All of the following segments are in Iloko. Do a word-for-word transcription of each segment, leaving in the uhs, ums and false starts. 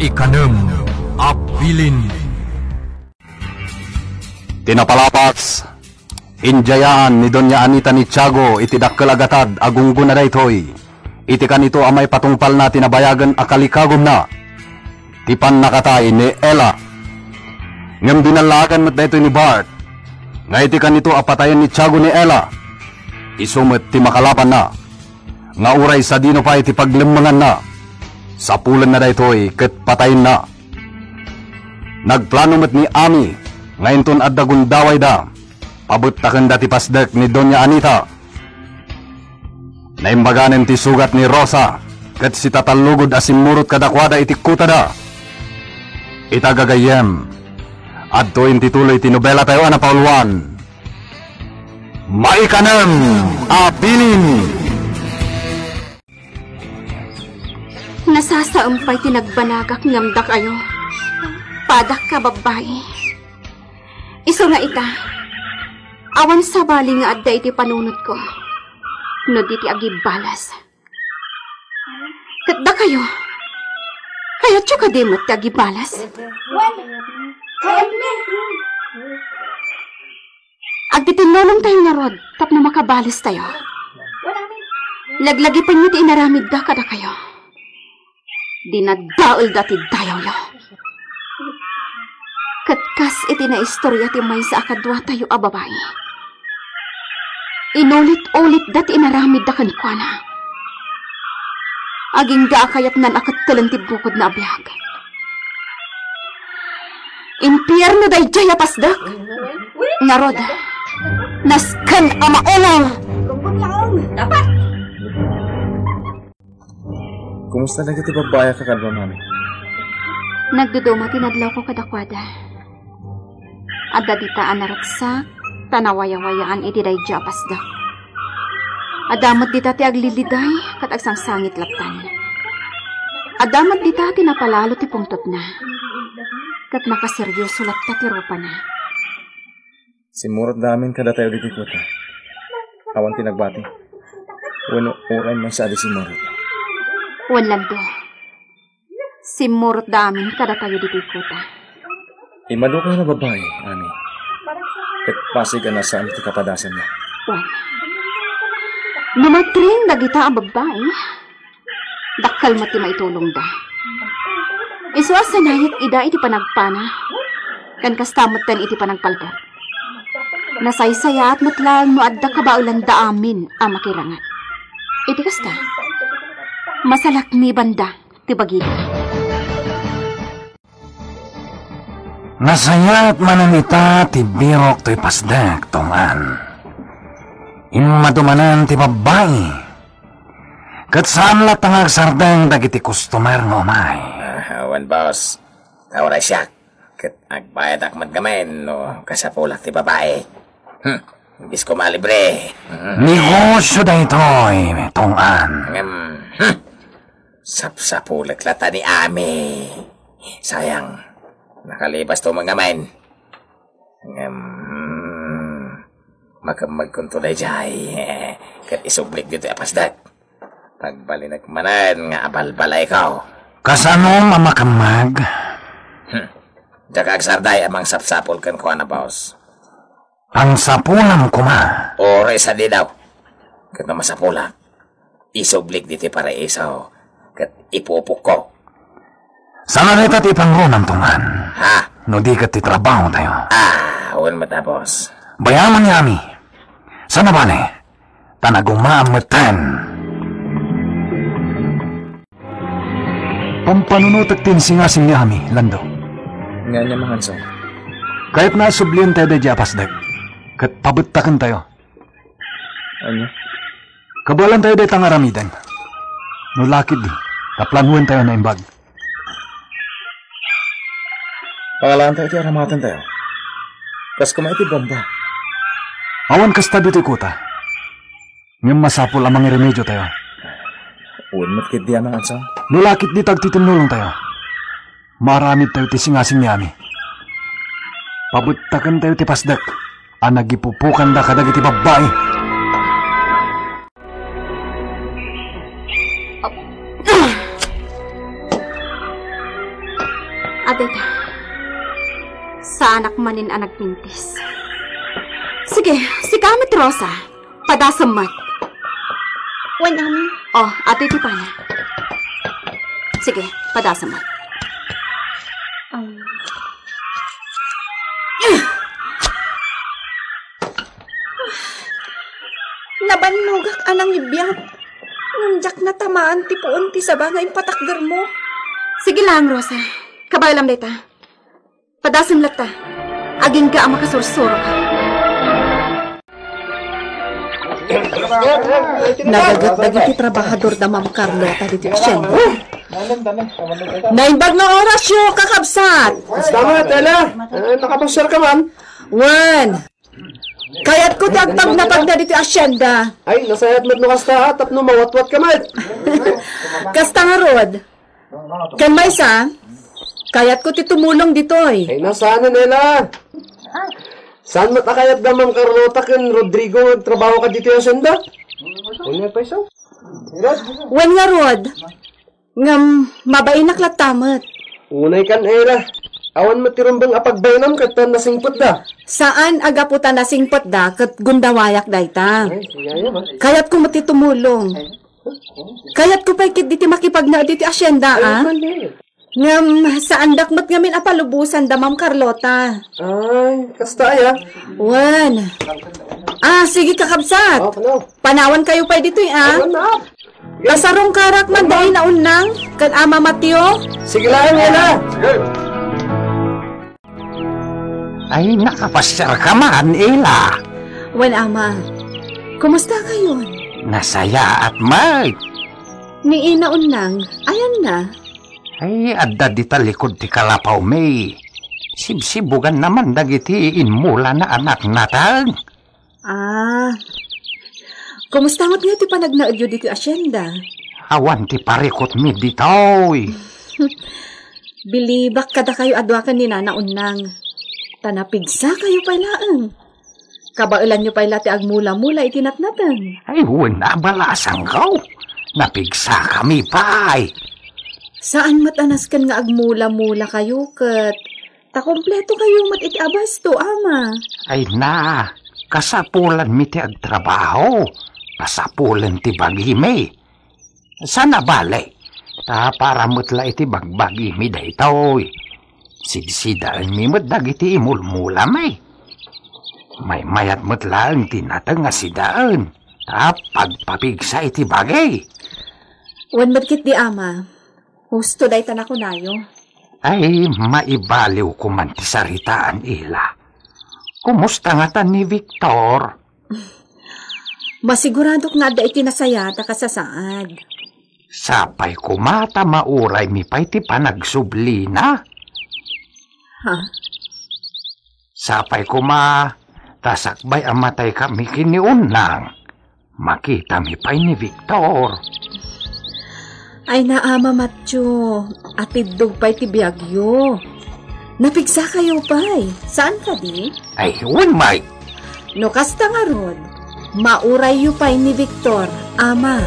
Ikanem a bilin. Ti napalabas, inyayaan ni Doña Anita ni Tiago iti dakkel a gatad a gunggona daytoy. Iti kanito a maipatungpalna ti nabayagen a kalikagumna, ti pannakatay ni Ella. Ngem binallaagan met daytoy ni Bart nga iti kanito a patayen ni Tiago ni Ella, isu met ti makalabanna, nga uray sadino pay ti paglemmenganna, sapulenna daytoy ket patayenna. Nagplano met ni Ami nga inton adda gundawayda, pabuttakenda ti pasdek ni Doña Anita. Naimbaganen ti sugat ni Rosa ket sitatallugod a simmurot kadakuada iti kutada. Ita gagayyem, adtoyen ti tuloy ti nobelatayo a napauluan. Maikanem a bilin. Nasasaem pay ti nagbanagak ngem dakayo, padak a babbai. Isu nga ita, awan sabali nga adda iti panunotko no di ti agibalas. Ket dakayo, kayatyo kadi met ti agibalas? Wen, kayatmi. Agtitinnulongtayo ngarud tapno makabalestayo. Laglagipenyo ti inaramidda kadakayo. Dinaddaelda ti dayawyo. Ket kas iti naistorya ti maysa a kaduatayo a babai, inulit-ulitda ti inaramidda kenkuana. Agingga a kayatnan a kettelen ti bukodna a biag. Impierno daydiay a pasdek. Ngarud, nasken a maunong. Kumusta dagiti babbai a kakadua, Mami? Nagduduma ti nadlawko kadakuada. Adda dita a naragsak, ta nawayawayaan iti daydiay a pasdek. Adda met dita ti agliliday ket agsangsangit lattan. Adda met dita ti napalalo ti pungtotna, ket nakaseryoso latta ti rupana. Simmurotda amin kadatayo ditoy kuta. Awan ti nagbati. Wenno uray maysa a di simmurot. Wen, Lando. Simmurotda amin kadatayo ditoy kuta. Immadukayo a babbai, Ami. Ket pasig a nasaem ti kapadasanna. Wen. No matring dagita a babbai, dakkel met ti maitulongda. Isu a sanayek ida iti panagpana, ken kasta metten iti panagpalpet. Nasaysayaat met laeng no adda kabaelanda amin a makirangat. Iti kasta, masalaknibanda ti bagida. Nasayaat manen ita ti birok toy pasdek, Tong-an. Immadu manen ti babbai. Ket saan latta nga agsardeng dagiti customer nga umay. Ah, wen, boss. Uray siak. Ket agbayadak met ngamin no kasapulak ti babbai. Hmm. Imbes ko malibre. Hmm. Negosyo daytoy, Tong-an. Ngem, hmm. Sapsapulek latta ni Ami. Sayang. Nakalibasto met ngamin. Ngem, makemmegkonto daydiay, ket isublik ditoy a pasdek. Agbalinek manen nga abalbalayko. Kasanom a makemmeg? Hmm. Diak agsardeng a mangsapsapul kenkuana, boss. Pangsapulam koma. Uray sadi daw. Ket no masapulak, isublik ditoy paraiso ket ipupokko. Saan a dayta ti ipangrunam, Tong-an? Ha? No di ket ti trabahotayo. Ah, wen met a, boss. Bayamen ni Ami. Saan a bale, ta nagumaam metten. Pampanunotek ti insingasing ni Ami, Lando. Nga ania, Manganso? Kayatna a sublientayo daydiay a pasdek, ket pabuttakentayo. Ania? Kabaelantayo dayta nga aramiden. No lakid, ta planuentayo a naimbag. Pangalaantayo ti aramatentayo. Kas koma iti bomba. Awan kasta ditoy kuta. Ngem masapul a mangiremedio tayo. Wen met ketdi a Manganso. No lakit dita agtitinnulong tayo, maaramid tayo ti singasing ni Ami. Pabuttakentayo ti pasdek a nagipupokanda kadagiti babbai. Adda ita. Saanak manen a nagmintis. Sige, sika met, Rosa. Padasem met. Wen, Ama. Oh, adtoy ti pana. Sige, padasem met. Um. Nabannogak a nangibiag. Ngem diak natamaan ti puon ti saba nga impatakdermo. Sige lang, Rosa. Kabaelam dayta. Padasem latta. Agingga a makasursuro. Nagaget dagiti trabahador da Ma'am Carlota ditoy hacienda. Naimbag nga orasyo, kakabsat! Kasta met, Ella. Eh, nakapasiarka man? Wen. Kayatko ti agpagnapagna ditoy hacienda. Ay, nasayaat met no kasta, ha, tapno mawatwatka met. Kasta ngarud. Ken maysa, kayatko ti tumulong ditoy. Ay, na, saan, Ella? Saan met a kayat da Ma'am Carlota ken Rodrigo nga agtrabaho kad ditoy hacienda? Unya pay sa? Wen ngarud. Ngem, mabainak latta met. Unay kan, Ella. Awan met ti rumbeng a pagbainam ket ta nasingpetda. Saan a gapu ta nasingpetda ket gundawayak dayta. Ay, sige, ayaw, ah. Kayatko met ti tumulong. Kayatko pay ketdi ti makipagna ditoy hacienda, Ay, ah. Mali. Ngem, saandak met ngamin a palubosan da Ma'am Carlota. Ay, kasta aya. Wen. Ah, sige, kakabsat. Oh, ano? Panawan kayo pay ditoy, ah. Awan na. Pasarungkarak man da Ina Unnang, ken Ama Mateo. Sige lang, Ella. Ay, nakapasiar ka man, Ella. Wen, Ama. Kumusta kayon? Nasayaat met. Ni Ina Unnang, ayanna? Ay, adda dita likud ti kalapaw mi. Sibsibuganna man dagiti immulana a natnateng. Ah. Kumusta met ngay ti panagnaedyo ditoy hacienda? Awan ti parikutmi ditoy. Bilibak kadakayo a dua ken ni Nana Unnang. Ta napigsakayo pay laeng. Kabaelanyo pay la ti agmula-mula iti natnateng. Ay, wen a, balasangko. Napigsakami pay. Saan met a nasken nga agmula-mula kayo ket ta kompleto kayo met iti abasto, Ama. Ay na, kasapulanmi ti agtrabaho. Kasapulen ti bagimi. Saan a bale, ta para met la iti bagbagimi daytoy. Sidsidaenmi met dagiti imulmulami. Maymayat met laeng ti nateng a sidaen, ta pagpapigsa iti bagi. Wen met ketdi, Ama. Husto dayta nakunayo. Ay, maibaliw koman ti saritaan, Ella. Kumusta ngata ni Victor? Masiguradok nga adda iti nasayaat a kasasaad. Sapay koma ta mauraymi pay ti panagsublina. Ha? Sapay koma ta sakbay a mataykami ken ni Unnang, makitami pay ni Victor. Ay, na, Ama Mateo, atiddog pay ti biagyo. Napigsakayo pay, saan kadi? Ay, wen, Mike. No kasta ngarud, maurayyo pay ni Victor, Ama.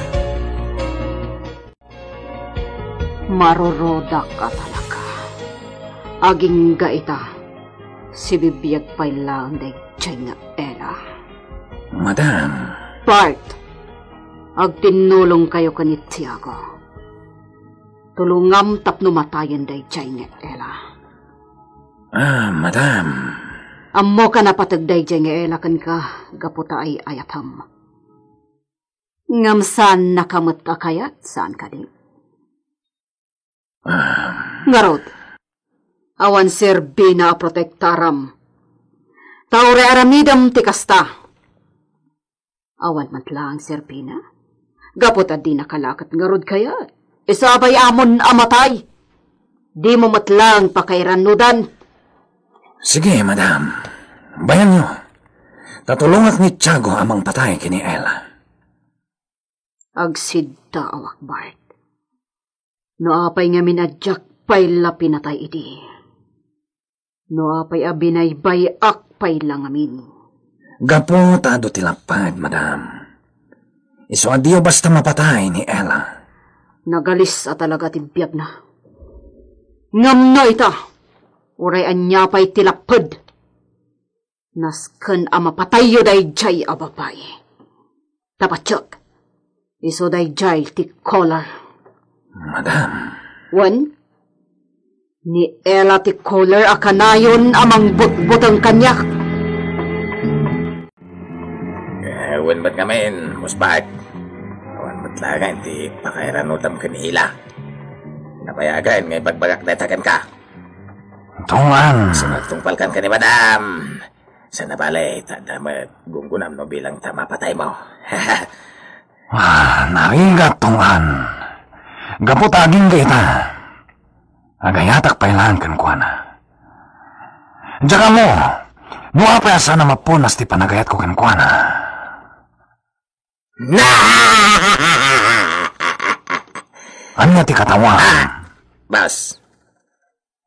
Marurudak a talaga. Agingga ita, sibibiag pay laeng daydiay nga Ella. Madam. Bart, agtinnulongkayo ken ni Tiago. Tulongam tapno matayen daydiay nga Ella. Ah, madam. Ammok a napateg daydiay nga Ella kenka gapu ta ay-ayatem. Ngem saannaka met a kayat, saan kadi? Ah. Ngarud, awan serbina a protektaram. Ta uray aramidem ti kasta. Awan met laeng serbina. Gapu ta dinaka la ket ngarud kayat. Isu a bay-amon a matay. Dimo met laeng pakairannudan. Sige, madam. Bayanyo. Ta tulongak ni Tiago a mangpatay ken ni Ella. Agsiddaawak, Bart. No apay ngamin a diak pay la pinatay idi? No apay a binaybay-ak pay la ngamin? Gapu ta adu ti lapped, madam. Isu a diyo basta mapatay ni Ella. Nagalis a talaga ti biagna. Ngem no ita, Uray ania pay ti lapped, nasken a mapatayyo daydiay a babai. Ta patiek, isu daydiay ti caller. Madam. Wen, ni Ella ti caller a kanayon a mangbutbuteng kaniak. Eh, wen met ngamin, Musbak. Awan met laeng ti pakairanutam ken ni Ella. Nabayagen nga ibagbagak dayta kenka. Tunggan. Sa nagtungpalkan ken ni Madam. Sana bale, ta adda met gunggonam no bilang ta mapataymo. Ah, naingat, Tunggan. Gapu ta agingga ita, agayatak pay laeng kenkuana. Diak ammo no apay a saan a mapunas ti panagayatko kenkuana. Ania ti katawam? Ah, boss.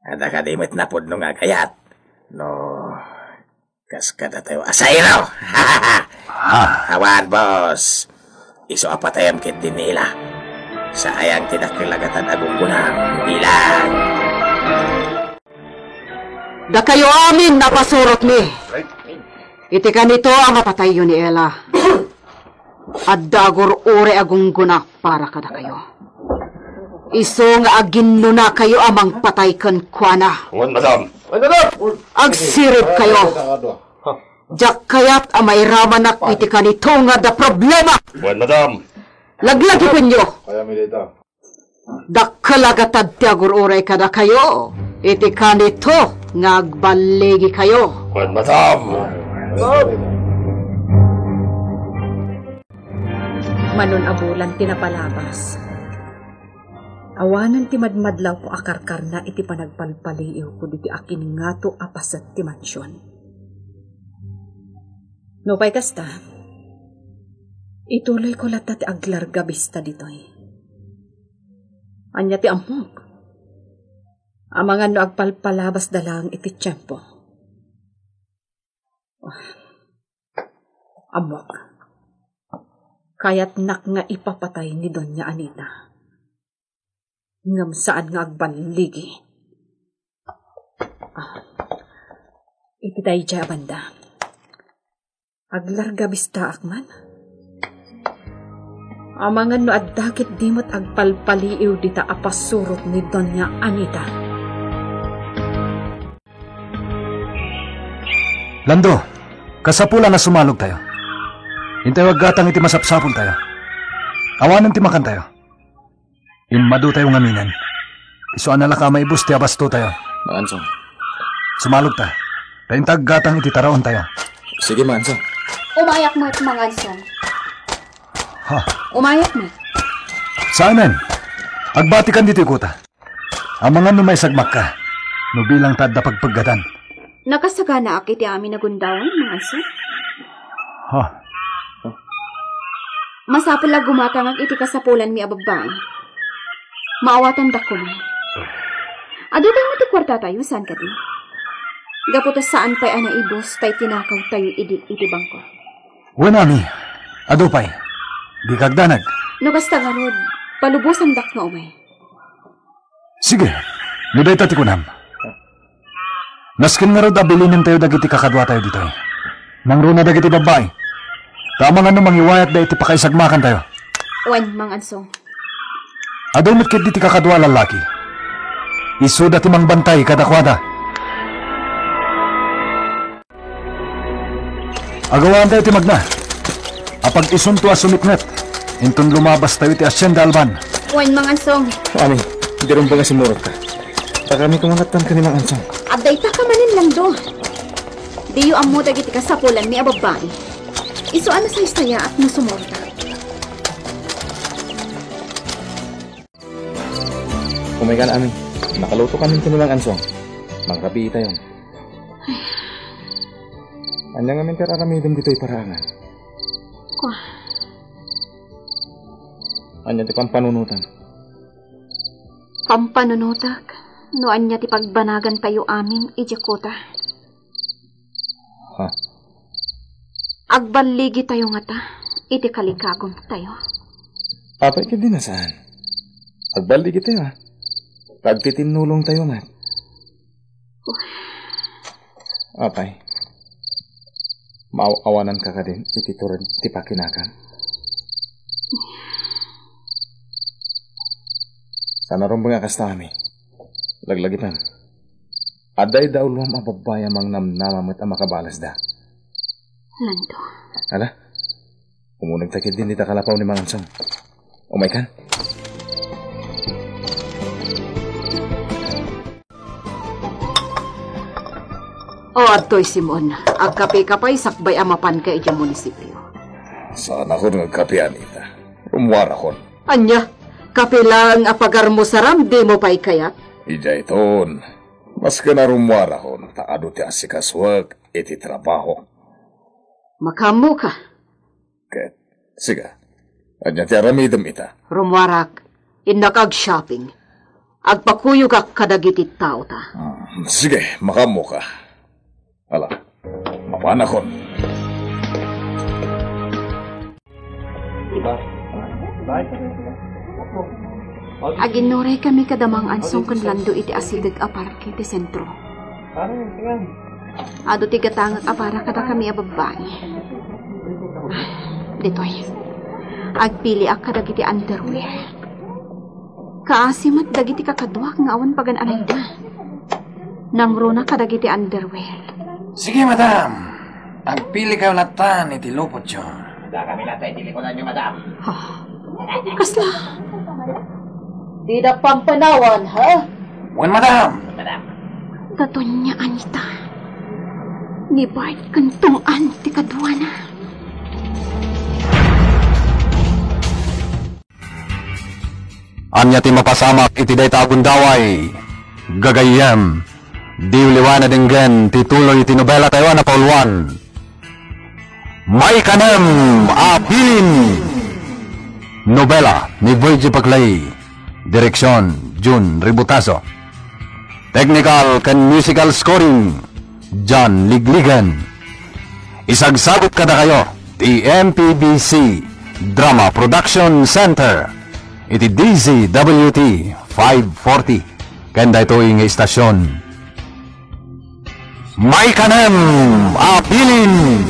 Adda kadi met napudno nga agayat? No, kas kadatayo a sairo. Ah. Awan, boss. Isu a patayam ketdi ni Ella. Saayang ti dakkel a gatad a gunggonam bilang. Dakayo amin a pasurotmi. Iti kanito a mapatayyo ni Ella, adda agur-uray a gunggona para kadakayo. Isu nga aginnunakayo a mangpatay kenkuana. Wen, madam. Agsiribkayo. Diak kayat a mairamanak iti kanito nga adda problema. Wen, madam. Laglagipenyo. Dakkel a gatad ti agur-uray kadakayo iti kanito nga agballigikayo. Wen, madam. Manon a bulan ti napalabas, awanen ti madmadlawko a karkarna iti panagpalpaliiwko ditoy akin ngato a paset ti mansion. Nupay kasta, ituloyko latta ti aglarga bista ditoy. Ania ti ammok? Amangan no agpalpalabasda laeng iti tiempo. Ammok. Kayatnak nga ipapatay ni Doña Anita. Ngem saan nga agballigi. Ah, iti daydiay a banda, aglarga bistaak man. Amangan no adda ketdi met agpalpaliiw dita a pasurot ni Doña Anita. Lando, kasapulan a sumalogtayo. Intayo aggatang iti masapsapultayo. Awanen ti makantayo. Immadotayo ngaminen. Isu a nalaka a maibus ti abastotayo. Mang Ansong. Sumalogta. Ta inta aggatang iti taraontayo. Sige, Mang Ansong. Umayak met, Mang Ansong. Ha? Umayak met. Saanen. Agbatikan ditoy kuta. Amangan no maisagmakka, no bilang ta adda pagpeggatan. Nakasaganaak iti amin a gundawan, Mang Ansong. Ha? Masapul a gumatangak iti kasapulanmi a babbai. Maawatandak koma. Adu tayo ti kuartatayo, saan kadi? Gapu ta saan pay a naibus tay tinakawtayo idi iti bangko. Wen, Ami, adu pay. Dika agdanag. No kasta ngarud, palubosandak nga umay. Sige, no dayta ti kunam. Nasken ngarud a bilinentayo dagiti kakaduatayo ditoy. Nangruna dagiti babbai. Ta amangan no mangiwayatda iti pakaisagmakantayo. Wen, Mang Ansong. Adu met ketdi ti kakadua a lallaki. Isuda ti mangbantay kadakuada. Agawaantayo ti magna. Apag-isunto a sumitnget, inton lumabastayo iti Hacienda Alban. Wen, Mang Ansong. Ami, di rumbeng a simurotka. Takami kumangattan ken ni Mang Ansong. Adda ita ka manen, Lando. Diyo ammo dagiti kasapulanmi a babbai. Isu a nasaysayaat no sumurota. Umaykan, Ami. Nakaluto kami ken ni Mang Ansong. Mangkapiitayon. Ania ngamin ti ar-aramidem ditoy paraangan? Kua. Ania ti pampanunotam? Pampanunotak no ania ti pagbanagantayo amin idiay kuta. Ha? Agballigitayo ngata iti kalikagumtayo? Apay ketdi a saan? Agballigitayo, a. Agtitinnulongtayo met. Apay, maaw-awananka kadin iti tured ti pakinakam. Saan a rumbeng a kasta, Ami. Laglagipen. Adda ida uloam a babbai a mangnamnama met a makabalasda. Lando. Ala, umunegta ketdin dita kalapaw ni Mangansong. Umaykan. O, adtoy, Simon. Agkapeka pay sakbay a mapanka idiay munisipio. Saanakon nga agkape, Anita. Rummuarakon. Ania? Kape laeng a pagarmusaram, dimo pay kayat? Idiayton, maski a rummuarakon, ta adu ti asikasuek iti trabaho. Makaammoka. Ket, siga, ania ti aramidem ita? Rummuarak, innak ag-shopping. Agpakuyogak kadagiti taota. Hmm, sige, makaammoka. Ala, mapanakon. Aginnuraykami kada Mangansong ken Lando iti asideg a parke ti sentro. Adu ti gatangek a para kadakami a babbai. Ditoy, agpiliak kadagiti underwear. Kaasi met dagiti kakaduak nga awan pagan-anayda. Nangruna kadagiti underwear. Sige, madam. Agpilikayo lattan iti lupotyo. Dakami latta iti likunanyo, madam. Ah, kasla? Dida pampanawan, ha? Wen, madam. Madam. Da Doña Anita. Ni Bart ken tunggan ti kaduana. Ania ti mapasamak iti dayta a gundaway? Gagayyem, diyo liwan a denggen ti tuloy ti nobelatayo a napauluan, Maikanem a Bilin. Nobela ni Virgie Paclay. Direksion, Jun Ributaso. Technical ken musical scoring, John Ligligan. Isagsagut kadakayo ti M P B C Drama Production Center iti D Z W T five forty ken daytoy nga istasyon. Maikanem a Bilin.